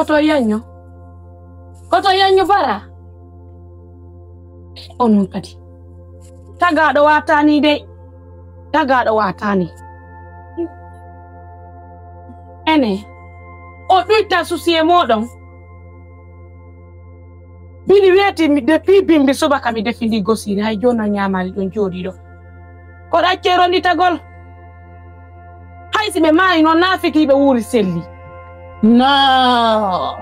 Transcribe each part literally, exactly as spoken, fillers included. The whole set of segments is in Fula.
Koto yanyo. Koto yanyo bara. Onon kadi. Tagaaɗo waataani de. Tagaaɗo waataani. Ene. O ɗuyta susiye mooɗon. Bini weeti mi depuis bimbi subaka mi defi ndi gosiiri, hay jooni a ñaamaali ɗon jooɗii ɗo. Ko ɗaccee ronditagol. Hay si ɓe maayi noon, naa fiti ɓe wuuri selli. Non,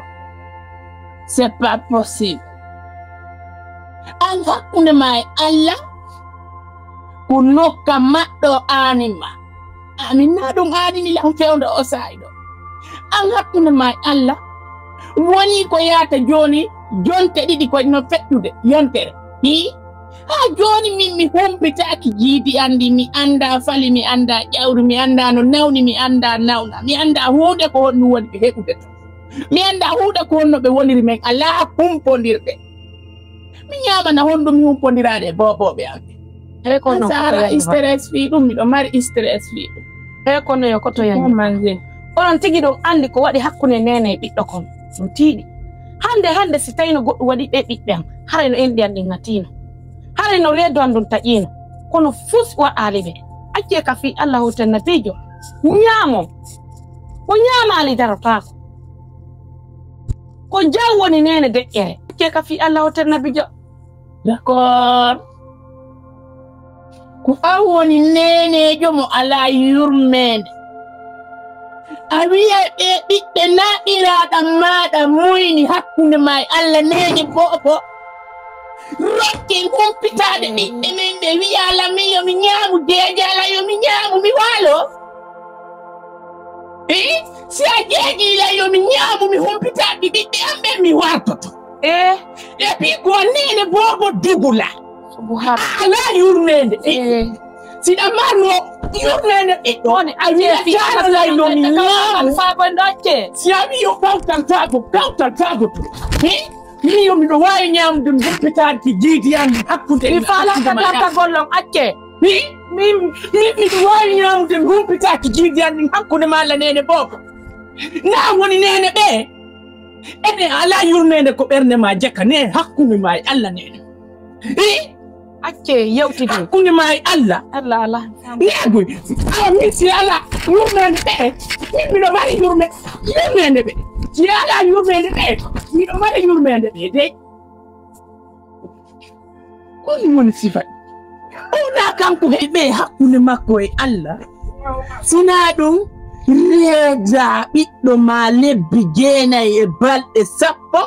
c'est pas possible. An hakkunde ma e Allah, ko nokka maɗɗo aani ma. Amin na ɗum aanini lan fewndo o saa'i ɗo. An hakkunde ma e Allah, woni ko yaata jooni, jonte ɗiɗi ko no feƴƴude, yontere. Hi? Haa jooni min mi humpitaaki jiidi an ndi, mi anndaa fali, mi anndaa ƴawri, mi anndaa no nawni, mi anndaa nawna, mi anndaa huunde ko honɗum woni ɓe heɓude to. Mi anndaa huunde ko honno ɓe woniri men, alaa humpondirɗe. Mi ñaamana honɗum mi humpondiraade e boobooɓe am ɓe. Hey, kono Sara, stress fii ɗum, miɗo mari stress fii ɗum. Hey, kono yo koto yani. Manzin. Onon tigi ɗon anndi ko waɗi hakkunde neene e ɓiɗɗo kon. Ɗum tiiɗi. Hannde, hannde si tawino goɗɗum waɗi ɓe ɓiɓɓe am, haray no enɗi an ɗin ŋatiino. Haray no reedu an ndun taƴiino. Kono fus waɗaali ɓe. Accee ka fii Allah hooten nabiijo. Ñaamo. Ko ñaamaali darotaako. Ko jaw woni neene deƴƴere. Accee ka fii Allah hooten nabiijo. D'accord. Ko an woni neeneejo mo alaa yurmeende. A wi'ay ɓee ɓiɓɓe naaɓiraaɗam maaɗa muyni hakkunde ma e Allah neene boobo. Rokke humpitaade ɓiɓɓe men ɓe wi'a la min yo mi ñaamu jeejaala yo mi ñaamu mi waalo. Eh, si a jeejiila yo mi ñaamu mi humpitaade ɓiɓɓe am ɓen mi wartoto. Eh. Et puis ko neene boobo dugula. Subhanallah. A alaa yurmeende. Eh. Si ɗa marno yurmeende ɓiɗɗo, a wi'a jaalalay no mi ñaamu. Si a wi'i yo kawtal taago, kawtal taago to. Eh? Mi yo miɗo waawi ñaamude mi humpitaade ki jiidi an hakkunde mi faalaaka tata gollon accee. Mi, mi, mi, miɗo waawi ñaamude mi humpitaaki jiidi an ɗin hakkunde ma Allah neene boobo. Naa woni neene ɓee. Ene alaa yurmeende ko ɓernde ma jaka ne hakkunde ma e Allah neene. Hi? Accee yewtide. Hakkunde ma e Allah. Allah alaa. Neeguy. Awa min si alaa yurmeende ɓee. Min miɗo mari yurme-, yurmeende ɓee. Si alaa yurmeende ɓee. Miɗo mari yurmeende ɓee dey. Ko ɗum woni sifa? O wonaa kanko heɓe hakkunde makko e Allah. Sinaa ɗum, reedaa ɓiɗɗo ma lebbi jeenayi e balɗe sappo.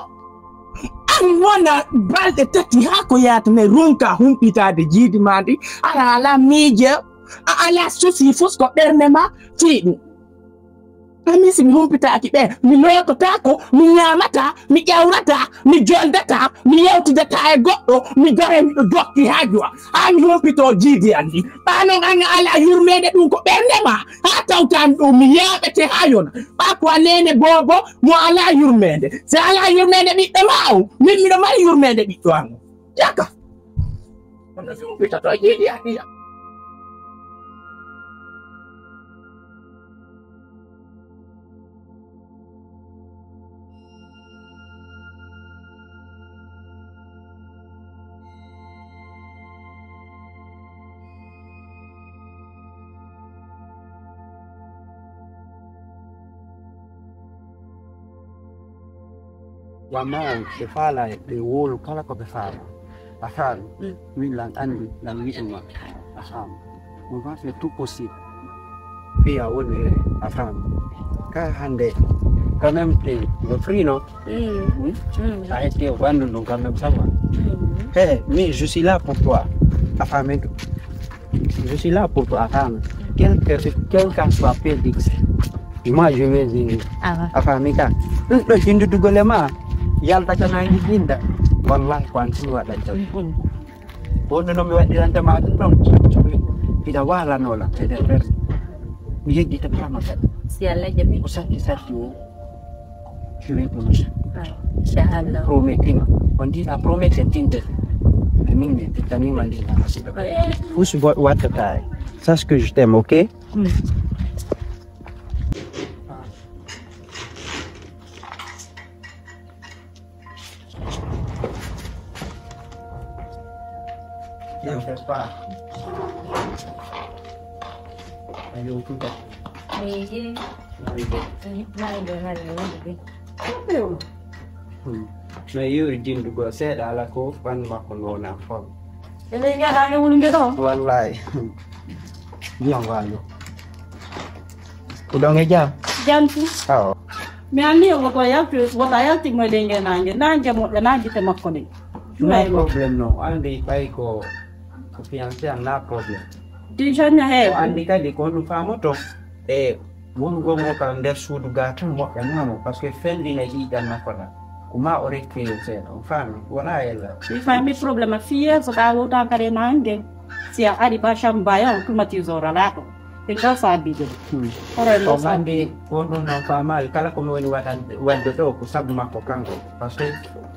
An wona balɗe tati haa ko yaata nayi ronka humpitaade jiidi ma ndi. Aɗa alaa miije, a alaa susi fus ko ɓernde ma fii ɗum. Ami si mi humpitaaki ɓe, mi loototaako, mi ñaamataa, mi ƴawrataa, mi joldataa, mi yewtidataa e goɗɗo, mi dare miɗo jokki haajuwa. Haa mi humpitoo jiidi an ndi. Ɓaa noon an a alaa yurmeende ɗum ko ɓernde ma. Haa tawtaan ɗum mi yaaɓete haa yona. Ɓaa ko a neene boobo mo alaa yurmeende. Si a alaa yurmeende ɓiɗɗo ma on, min miɗo mari yurmeende ɓiɗɗo an on. Jaka. Kono si humpitoto jiidi an ndi. Wamma ɓe faala ɓe wowlu kala ko ɓe faala. A faami? Mm. Min lan anndi, lan wi'uma. A faami? On va faire tout possible. Fii a woni, a faami? Ka hannde, quand même, t'es le free, non? Mm. Hmm? Mm. A hetti o bandu ɗum quand même, ça va. Mm. Hey, mais je suis là pour toi. A faami ɗum? Je suis là pour toi, a faami? Quel que, quel qu'en soit perdix, moi, je vais dire. Ah ouais. A faami ka? Ɗum ɗo jindudugol e ma, yalta kana jiɗinda. Wallahi, ko an tun waɗanta. Mm, mm. Wonno no mi waɗiranta ma ɗum ɗon. Hiɗa waalanoola e nder ɓernde. Mi yedditataama kadi. Si Allah jaɓi. Ko satti satti o, je vais prononcer. Ah, inchallah. Promettima. On dit la promesse est une dette. Mais min mi tittanima ndi na hasiba. Push what, what the time. Sache que je t'aime, ok? Mm. N'en fais pas. Ayo, tuta. Eyi. Ayo. Ayo, ayo, ayo. Hmm. Mi yi'iri jindugo seeɗa, ala ko ɓandu makko no wona fol. Ene ngaɗa nge wulude ɗo? Wallahi. Ndiyam waalo. Ko ɗon e jam? Jam tun. Awo. Mi anndi o woto yalti, woto yalti mo e ley nge naange. Naange moƴƴa, naange te makko ɗen. No problème no. Anndi ɓay ko, ko fiancé am na problème. Déjà nya he. O anndi kadi ko ɗum faamoto. E wonugol mo ka nder suudu ga tan moƴƴanaamo, parce que fenɗi ne ƴiiƴan nafoɗa. Ko ma o rekke seeɗa, on faami? Wona yella. Mi faami problème a fiye, so ɗa wota kare nange. Si a ari ba sham bayon, tuma ti zora laɗo. E ka sa bide. Hmm. Ore no sa bide. Ko ɗum non faamaali, kala ko mi woni waɗan-, waɗde ɗo ko sabu makko kanko. Parce que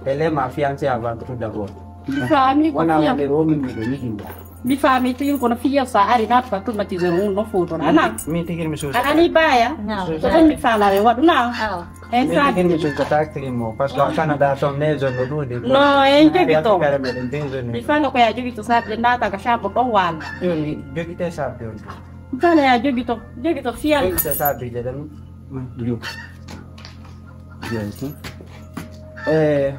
elle est ma fiancée avant tout d'abord. Mi faami ko wona fiam. Wonde romi miɗo yiɗi mo. Mi faami tigi kono fiya sa ari naata ka climatiseur mum no fowtoɗa na. Min tigi mi suusa. Aɗa ni baya. Naam. Ko ɗum mi faalaɓe waɗu na. Awa. En min tigi mi suusa ta clim o, parce que Canada ton neige no ɗuuɗi. No, en jogi ton. Mi faala ko ya jogi to sabe naata ka chambre ɗon wala. Joni jogite sabe on. Mi faala ya jogi to, jogi to fiyal. Jogite sabe je ɗum. Yo. Yes. Eh,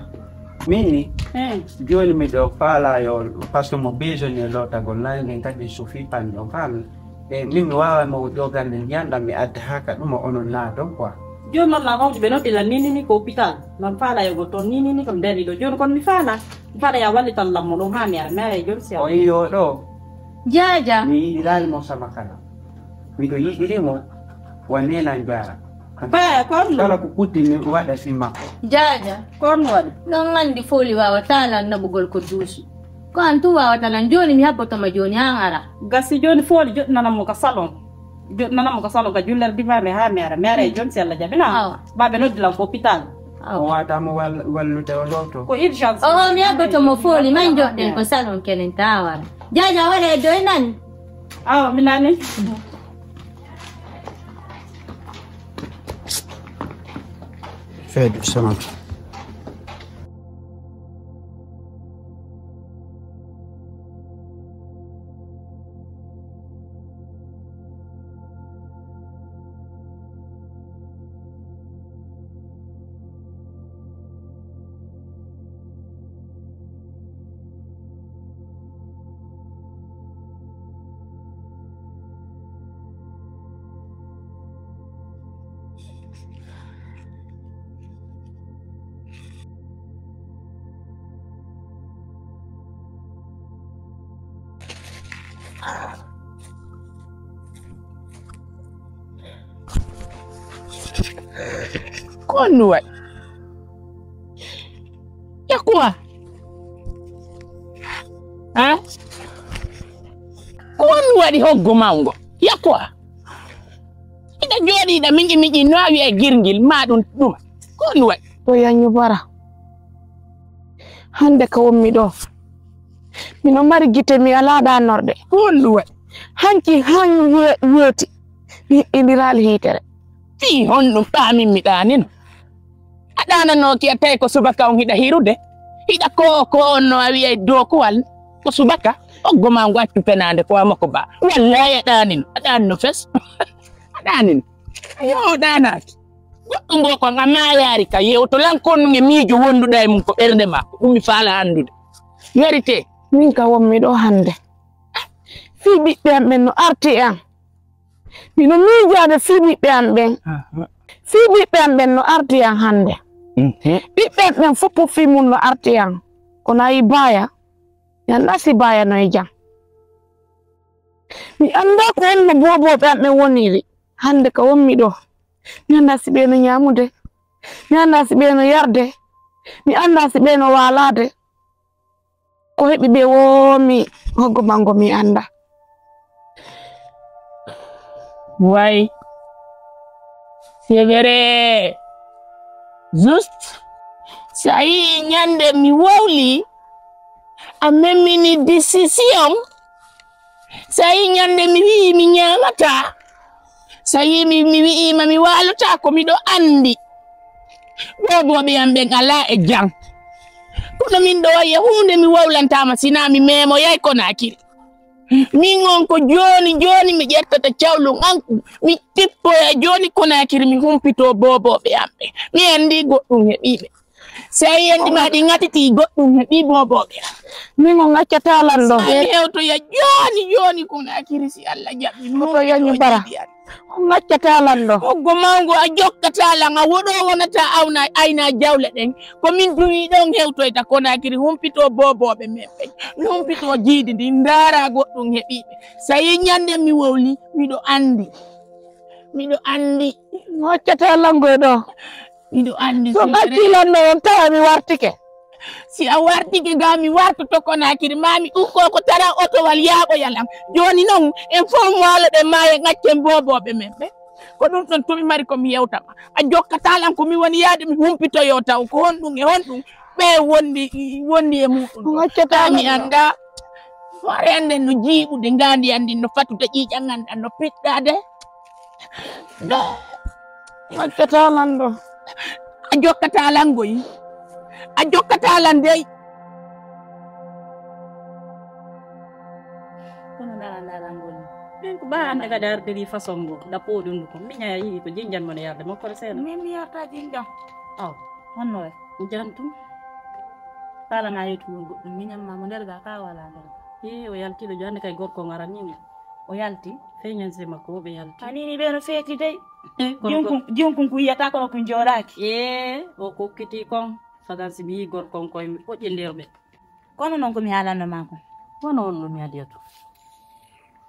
min ni, eh, jooni miɗo faala yo, parce que mo besoin e lootagol nayi, min kadi sufi panɗo, faami? E min mi waawa mo ƴogande ndiyan ɗam mi adda haa ka ɗum o onon naadon quoi. Jooni noon na hawti ɓe noddi lan ni, ni, ni ko hôpital. Lan faala yo go toon ni, ni, ni ko mi dari ɗo. Jooni kono mi faala, mi faala ya wallitan lan mo ɗum haa mi ara, mi ara e jooni si o iyo ɗo. Jaaja. Mi yiɗiraali mo sama kala. Miɗo yiɗiri mo, wa nena jaara. Baya, ko on kala ko kuddi mi waɗa si makko. Jaaja. Ko on waɗi? Ɗon anndi fooli waawata lan naɓugol ko duusi. Ko an tun waawata lan. Jooni mi habboto ma jooni haa an ara. Gasi jooni fooli joɗɗinanam mo ka salon. Joɗɗinanam mo ka salon ka jullere diva mi haa mi ara. Mi ara e jooni si Allah jaɓi na. Awa. Baaɓe noddi lan ko hôpital. Awa. O waawata mo wal-, wallude o looto. Ko urgence. Oo, mi habboto mo fooli man joɗɗen ko salon kenen taa wara. Jaaja wara e doy nani. Awa, mi nani. Fais doucement. Ko on ɗum waɗi? Yakuwa. Ha? Ko on ɗum waɗi hoggo mawngo? Yakuwa. Hiɗa jooɗi hiɗa miƴi miƴi no a wi'a e girngil ma ɗum ɗuma. Ko on ɗum waɗi? To yanyo bara. Hannde ka wonmi ɗo. Mino mari gite mi alaa ɗanorɗe. Ko on ɗum waɗi? Hanki han we-, weeti. Mi hiɗɗindiraali hiitere. Fii honɗum ɗaanin mi ɗaanino? A ɗaananooki a tawi ko subaka on hiɗa hirude. Hiɗa ko, ko on no a wi'ay dookuwal. Ko subaka. Oggo maa ngu accu penaande ko a moko ba. Wallahi a ɗaanino. A ɗaanino fes. A ɗaanino. Yo o ɗaanaaki. Goɗɗum boo ko an a maayaari ka yewto lan konnuŋe miijo wonduɗa e mum ko ɓernde maa. Ko ɗum mi faala anndude. Yarite. Min ka wonmi ɗo hannde. Fii ɓiɓɓe am ɓen no arti e am. Mino miijaade fii ɓiɓɓe am ɓen. Aha. Fii ɓiɓɓe am ɓen no arti e am hannde. Mhm. Ɓiɓɓe am ɓen fof ko fii mum no arti e am. Kono a yii Baaya, mi anndaa si Baaya no e jam. Mi anndaa ko honno boobooɓe am ɓen woniri. Hannde ka wonmi ɗo. Mi anndaa si ɓe no ñaamude. Mi anndaa si ɓe no yarde. Mi anndaa si ɓe no waalaade. Ko heɓi ɓe woo mi hoggo mango mi annda. Way. C'est vrai. Juste. Sa yii ñande mi wowli, a memmini décision. Sa yii ñande mi wi'i mi ñaamataa. Sa yii mi, mi wi'iima mi waalotaako, miɗo anndi. Boobooɓe am ɓen alaa e jam. Ko No min ɗo e huunde mi wowlantaama sinaa mi meemoyay Konaakiri. Min on ko jooni jooni mi ƴettata cawlu nganku, mi tippoya jooni Konaakiri mi humpito boobooɓe am ɓe. Mi anndi goɗɗum heɓiiɓe. Sey yendi ma ɗi ŋatiti goɗɗum heɓi boobooɓe. Min on accata lanɗo. Sey mi hewtoya jooni jooni Konaakiri si Allah jaɓi. Hoto yani bara. On accata lanɗo. Oggo mawngo a jokkata lan a woɗo wonata awna ayna jawle ɗen. Ko min duwi ɗon hewtoyta Konaakiri humpito boobooɓe men ɓen. Mi humpito jiidi ndi ndaara goɗɗum heɓiiɓe. Sey ñande mi wowli miɗo anndi. Miɗo anndi. On accata lanɗo ɗo. Miɗo anndi. So ngacci lanɗo on tawa mi wartike. Si a wartike ga mi wartoto Konaakiri ma mi ukko ko tara otowal yaaɓoya lan. Jooni non en fof waaloɗen maayo ngaccen boobooɓe men ɓe. Ko ɗum ɗon to mi mari ko mi yewta ma. A jokkata lan ko mi woni yaade mi humpitoyo taw ko honɗum e honɗum ɓe wondi wondi e muɗum. Ɗum accata mi annda. Hoore annden no jiiɓude ngaandi anndin no fatude ƴiiƴan anndan no piɗɗaade. No. Accata lanɗo. A jokkata lan goyi. A jokkata lan dey. Kono ndara ndara ngoni. Min ko ɓa hannde kadi ardiri façon ngo ɗappo ɗum ko miña yiɗi ko jinjan mon e yarde makko seeɗa. Min mi yarta jinjan. Aw. Honno e? Jantum. Kala na yetu mo goɗɗum miñan ma mo nder ga ka wala nder. Ee o yalti ɗo jande kay gorko ngaran ni. O yalti. Feñan se makko o ɓe yalti. Anini ɓe no feeti dey. Jonkun kun yiyata kono kun jooɗaaki. Ee o kokkiti kon. Fagan si mi yi gorkon koye mi ɓoƴƴindirɓe. Kono noon ko mi haalanno maa kon. Kono on ɗum yadiyatu.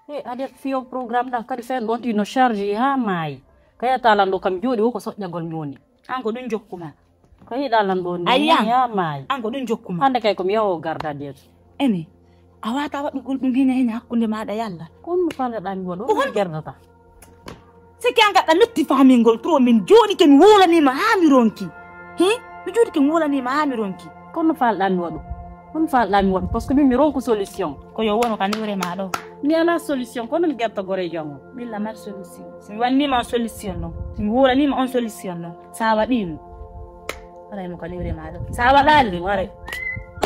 E aɗa fiyo programme ɗa kadi fen ɗon tino charge ha maayi. Kayata lan ɗo kam jooɗi wo ko soƴƴagol mi woni. An ko ɗum jokkuma. Ko yiɗa lan ɗo ni Ayya. Ha maayi. An ko ɗum jokkuma. Hande kay ko mi yawo garda diyatu. Emi. A wata waɗugol ɗum hene hene hakkunde maɗa yalla. Ko ɗum faleɗa mi waɗo. Ko hon gerdata. Siki an gaɗɗa metti famingol trop min jooɗike mi wolanima ha mi ronki. Hi? Mi jooɗike mi wolanima ha mi ronki. Kono falɗa mi waɗu. Kono falɗa mi waɗu parce que min mi ronku solution. Ko yo wono ka niwre ma ɗo. Mi ala solution kono mi gerta gore jongo. Billa mar solution. Si mi wannima on solution no. Si mi wolanima on solution no. Sa waɗi ɗum. Waray mo ka niwre ma ɗo. Sa waɗali ɗum waray.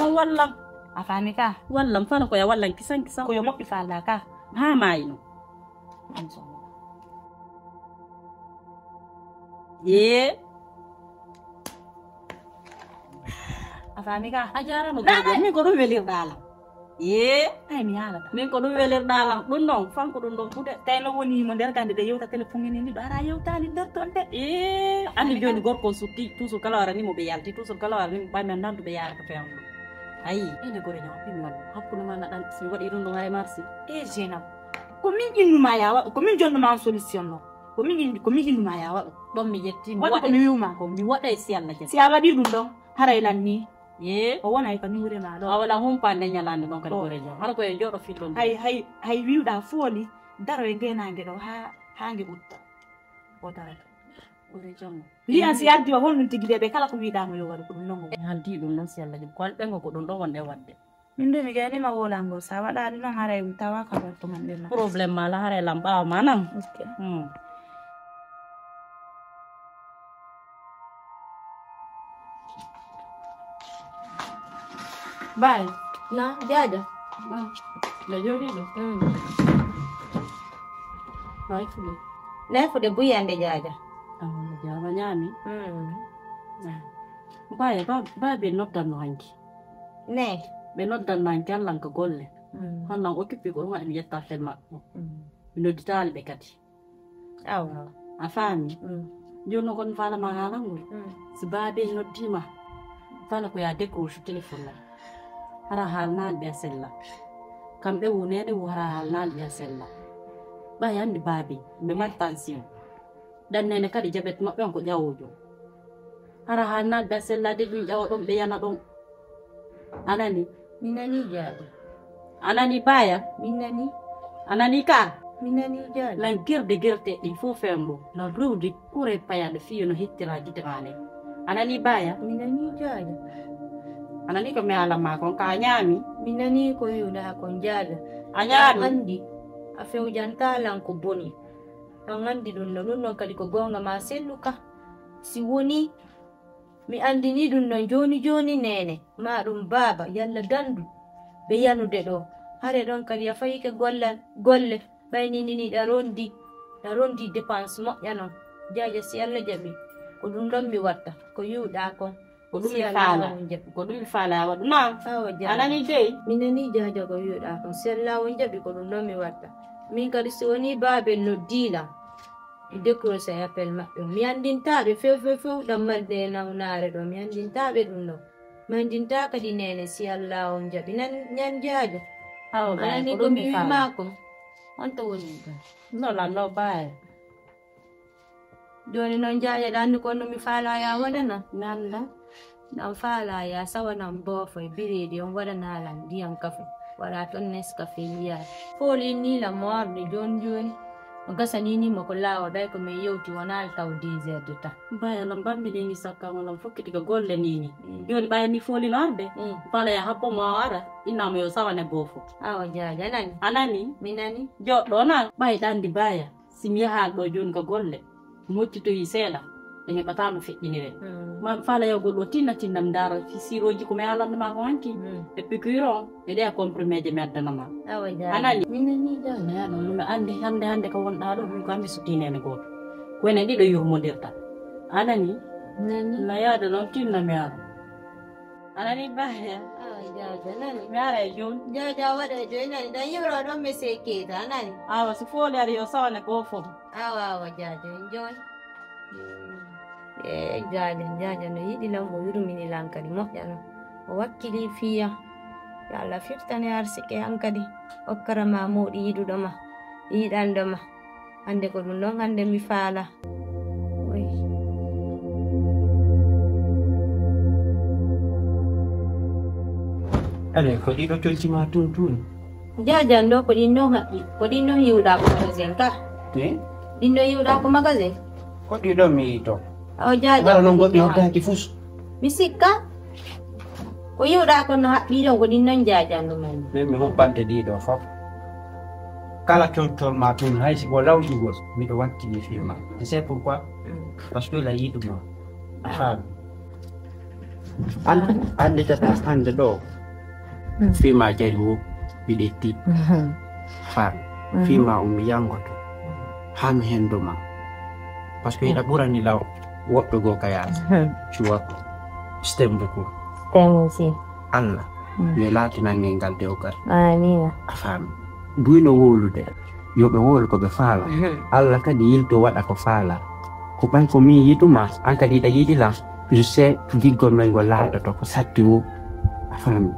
On wallam. A faami ka? Wallam fala ko ya wallan kisan kisan. Ko yo moƴƴi falɗa ka. Ha maayino. Yee. A faami ka? A jaarama gorgo. Min ko ɗum welirɗa lam. Yee. Ay mi yaalata. Min ko ɗum welirɗa lam. Ɗum ɗon fan ko ɗum ɗon kude. Tawi no woni mo nder gande ɗe yewta téléphone ni ɗo ara yewtani nder ton de. Ee, andi joni gorko sutti toujours kala wara ni mo ɓe yalti toujours kala wara ni mo ɓami nandu ɓe yarata fewndu. Ayi, ene gore ñaw ɗum non. Hakkunde ma naɗan si mi waɗi ɗum ɗum ay marsi. E Jeynaba. Ko min innuma ya waɗu, ko min jonnuma on solution no. Ko min indi, ko min innuma ya waɗu. Ɗon mi yetti mi waɗu ko mi wi'uma ko. Mi waɗay si Allah jaɓi. Si a waɗi ɗum ɗon, haray lanni. Ye. O wonay ko niwre ma ɗo. A wala humpande ñalande ɗon kadi gore jam. Hara ko e joɗo fillon. Hay hay hay wiwɗa fooli daro e ngenange ɗo ha ha nge ɓutta. O darata. Gore jam. Mbiyan si addi o honɗum tigi de ɓe kala ko wiɗamo yo waɗu ko ɗum non. Haldi ɗum non si Allah jaɓi ko alɓengo ko ɗum ɗo wonɗe waɗde. Min de mi gaynima wolangol sa waɗaɗi noon haray mi tawaka battu man ɗen. Problème ma la haray lam ɓawa ma nan. Ok. Hmm. Baay. Na jaaja. Nde jooɗi ɗo. Hmm. Nayi fuɗe. Nayi fuɗe buyande jaaja. Awa jaaja ñaami. Hmm. Baay ba ba be noddan no hanki. Ne. Ɓe noddan nan kallan ko golle. Mm. Honnan occupé ko ɗum waɗi mi yetta fel maɓɓe. Mm. Mi nodditaali ɓe kadi. Awa. A faami. Mm. Jooni noon kon mi faalama haalangol. Mm. Si baabe noddima fala ko ya décroche téléphone na. Hara haalnaali ɓe a sella. Kamɓe wunede wu hara haalnaali ɓe a sella. Ɓay anndi baabe ɓe mari tension. Ɗan nene kadi jabet maɓɓe on ko ƴawojo. Hara haalnaali ɓe a sella de ɗum ƴawa ɗon ɓe yana ɗon. Anani. Mi nani jaaɗo. Anani baya. Mi nani. Anani ka. Mi nani jaaɗo. Lan girde girte ɗin fof fewndo lan rewdi kure payaɗo fiyo no hettira gite male. Anani baya. Mi nani jaaɗo. Anani ko mi alama kon ka ñaami. Mi nani ko wiwɗa kon jaaɗo. A ñaami. Andi a fewjanta lan ko boni. An anndi ɗum no ɗum noon kadi ko goonga ma selluka. Si woni Mi anndinii ɗum noon jooni jooni, neene, maa ɗum baaba, yalla danndu ɓe yanude ɗo. Hare ɗoon kadi a fayike gollal, golle, ɓay ni nini ɗa rondi, ɗa rondi dépense moƴƴa noon. Jaaja, si Alla jaɓi, ko ɗum ɗoon mi watta, ko yiwɗaa kon. Ko ɗum mi faala. Ko ɗum mi faala a waɗu. Naam. Awa, Jaaja. A nani dey? Mi nani, Jaaja, ko yiwɗaa kon. Si Alla on jaɓi, ko ɗum ɗoon mi watta. Min kadi, si wonii baabe noddii lam, mi décroché appel maɓɓe. Mi anndintaa ɓe few, few, few, ɗam malde e nawnaare ɗo. Mi anndintaa ɓe ɗum ɗo. Mi anndintaa kadi neene, si Alla on jaɓi. Nan, ñan, Jaaja. Awa, a nani ko mi wii maa ko? On to woni ɗo? No, la, no, baaya. Jooni noon, Jaaja, ɗa anndi ko no mi faalaa ya waɗana? Nannda. Ɗam faalaa ya sawanan boofo e bireedi, on waɗanaa lan ndiyam kafe. Waɗaa toon Nescafé yiyaa. Fooli nii la moorɗe jooni jooni. O gasanii nii mo ko laawol, ɓay ko min yewti wonaali taw dix heures de temps. Baaya, lan bambi nii mi sakkamo lan fokkiti ko golle nii ni. Mm. Jooni ɓay mi fooli noorde. Mm. Faalaa ya habbo mo ara, innaa mo yo sawane boofo. Awa, Jaaja, a nani? A nani? Mi nani. Joɗɗo na, ɓay ɗa anndi baaya. Si mi yahaali ɗo jooni ko golle, mi hoccitoyi seeɗa, ɓe heɓataa no feƴƴiniree. Mm. Ma mi faala yahgol ɗo tinna, tinna mi ndaara fi-, sirooji ko mi haalanno maa ko hanki. Mm. E piqûre on, e ɗe comprimé je mi addana maa. Awa, Jaaja. A nani? Mi nanii, Jaaja. Mi anndi hannde, hannde ko wonɗaa ɗo, min ko anndi so tinneene gooto. Ko enen ɗiɗo yurmondirta. A nani? Mi nanii. Na yaada noon tinna mi ara. A nani, Baaya? Awa, Jaaja, nani? Mi ara e jooni. Jaaja, waɗa e jooni, nani? Ɗan yiwro ɗon mi seekeeta, nani? Awa, si fooli ari yo sawane ko fof. Awa, awa, Jaaja, en jooni. E Jaaja, Jaaja no yiɗi lan, mo yurmini lan kadi moƴƴa non. O wakkili fiya. Yo Allah firtane arsike an kadi. Okkara ma moɗi yiɗuɗo ma, yiɗanɗo ma. Hannde ko ɗum ɗon hannde mi faala. Oy. Alay, ko ɗiɗo conci ma tun tun. Jaajan ɗo ko ɗin ɗon haɓɓi, ko ɗin ɗon yiwɗa ko magasin ka. Eh? Ɗin ɗon yiwɗa ko magasin. Ko ɗiɗo mi yito. O Jaajan. Wala non goɗɗi hoddaaki fus. Mi sikka. Ko yiwɗa ko no haɓɓi ɗon ko ɗin non jaajanɗo men. Min mi huɓɓante ɗiɗo fof. Kala toltol ma tun, hay si ko lawƴugol, miɗo wattini fii ma. Et c'est pourquoi? Mm. Parce que la yiɗuma. A faami? An, annditata hannde ɗo. Mm. Fii ma jari wo, mi ɗetti. Mhm. Faami? Mhm. Fii ma ummi yangoto. Haa mi henndo ma. Parce que hiɗa ɓurani law woɓɓe goo ka yaasi. Mhm. Tu vois? Stem beaucoup. Stem aussi. Allah. Mm. Yo laatinan en ngal dewgal. Amiina. A faami. Buyno wowlude. Yo ɓe wowlu ko ɓe faala. Mhm. Allah kadi yilto waɗa ko faala. Ko ɓay ko min yiɗuma, an kadi hiɗa yiɗi lan. Je sais giggol men ngol laatoto ko satti wo. A faami.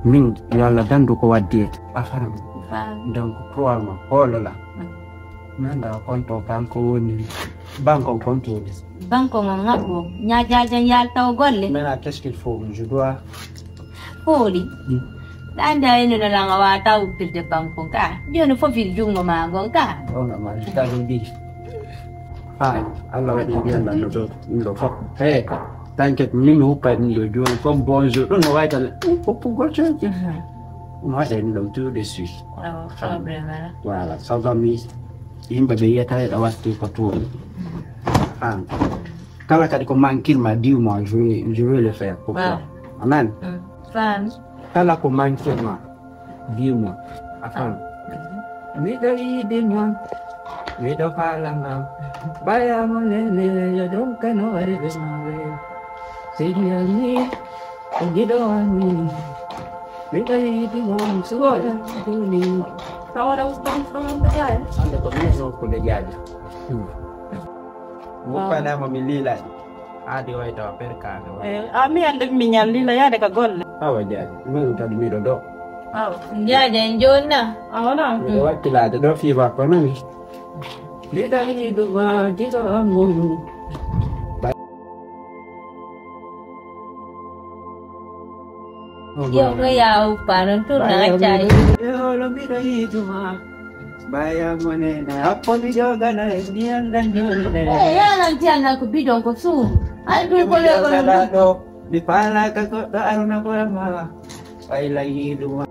Min, yo Allah danndu ko waddi e. A faami. Faami. Donc, crois-moi, hoolola. Mm. Mi anndaa konto banko woni. Banko konto woni. Banko ngon ŋaɓɓo. Ñaajaajan yalta o golle. Maintenant, qu'est-ce qu'il faut? Je dois. Fooli. Mm. Ɗa anndi a ino no langa wa taw firde banko ka. Jooni fof ir junngo ma ngon ka. On a mari ka ɗum ɗi. Ah, Allah waɗi mbiyan nan no ɗo, ɗum ɗo fof. Hey, t'inquiète, min mi huppay ɗum ɗo jooni comme bonjour. Ɗum no wayi tan, ɗum fof pour goto. Mhm. Ɗum waɗay ɗum ɗon tout de suite. Awa, problème ala. Voilà, ça va mi. Yimɓe ɓe yiyata eɗa watti ko toon. An. Kala kadi ko manquer ma, dis-moi, je vais, je vais le faire pour toi. Waaw. Amen. Mm. Faami. Kala ko manquer ma, dis-moi. A faami. Miɗo yiɗi ma, miɗo faala ma. Baya mo nene, yo ɗum kano wari ɓe mawe. Seydi Ami, ko giɗo ami. Miɗo yiɗi mo, suwoɗa duni. Tawara ustan tawara kaya. Ande ko min no ko de jaaja. Hmm. Woppanama mi lila. Adi way tawa perkano. Eh, ami ande mi ñal lila yaade ka golle. Awa jaaja. Min kadi miɗo do. Awa. Jaaja en jonna. Awa na. Miɗo wakkilade do fi ba ko nani. Miɗo yiɗi ma, giɗo am. Yo ko yaw panon to na chay. Yo lo miɗo yiɗuma. Baya mo ne na appo mi jogana e mi andan joni ne. Eh, ya lan ti anga ko bidon ko su. Ay du ko le ko. Mi pala ka ko do aruna ko ma. Ay la yiɗuma.